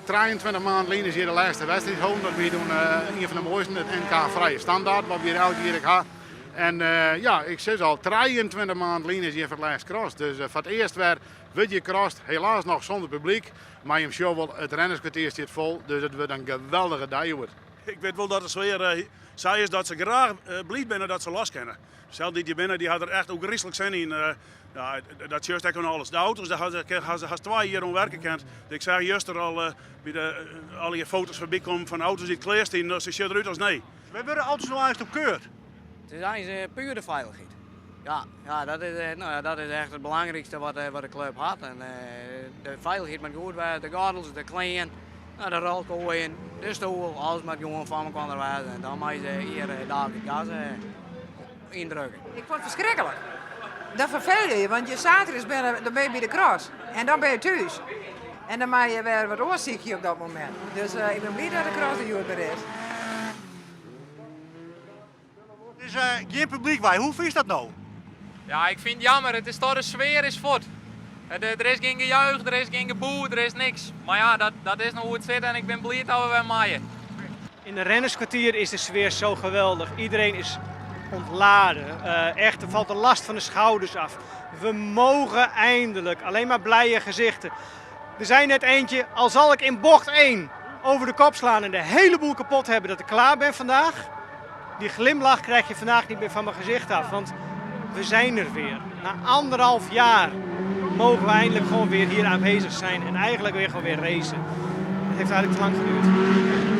23 maand lyn is hjir de lêste wedstriid holden. Dat wie doe ien fan de moaisten, it NK Frije Standaard, wat we hjir elk jier ek ha. En ja, ik sis al, 23 maand lyn is hjir foar it lêst crossed. Dus foar it earst wer wurdt hjir crossed, helaas noch sûnder publyk. Mar jim sjogge wol, it rennerskwartier stiet fol, dus it wurdt in geweldige dei hjoed. Ik wit wol dat de sfear sa is dat se graach bliid binne dat se los kinne. Sels dy't hjir binne, dy ha der echt ôfgryslik sin yn. Ja, dat sjochst ek oan alles. De auto's, dêr ha se hast twa jier oan werke kind. Ik seach juster al by de allegear foto's foarby kommen fan auto's dy't klear stienen. Se sjogge derút as nij. Wêr wurde auto's no eins op keurd? It is eins puer de feilichheid. Ja, ja, dat is, no ja, dat is echt it belangrykste wat, wat de klup hat. En de feilichheid moat goed wêze, de gordels, de klean, no, de rolkoaien, de stoel, alles moat gewoan foar mekoar wêze. En dan meie se hjir dalik it gas yndrukke. Ik fûn it ferskriklik. Dan ferfeel je je, want je saterdeis binne, dan bin je by de cross en dan bin je thús. En dan meie je wer wat oars sykje op dat momint. Dus ik bin bliid dat de cross der hjoed wer is. Der is gjin publyk by, hoe fynst dat no? Ja, ik fyn it jammer. It is toch de sfear is fuort. Der is gjin gejuich, der is gjin geboe, der is niks. Mar ja, dat, dat is no hoe't it sit en ik bin bliid dat we wer meie. In de rennerskwartier is de sfeer zo geweldig. Iedereen is ontladen. Echt, er valt de last van de schouders af. We mogen eindelijk. Alleen maar blije gezichten. Er zei net eentje, al zal ik in bocht 1 over de kop slaan en de hele boel kapot hebben dat ik klaar ben vandaag. Die glimlach krijg je vandaag niet meer van mijn gezicht af, want we zijn er weer. Na anderhalf jaar mogen we eindelijk gewoon weer hier aanwezig zijn en eigenlijk weer gewoon weer racen. Het heeft eigenlijk te lang geduurd.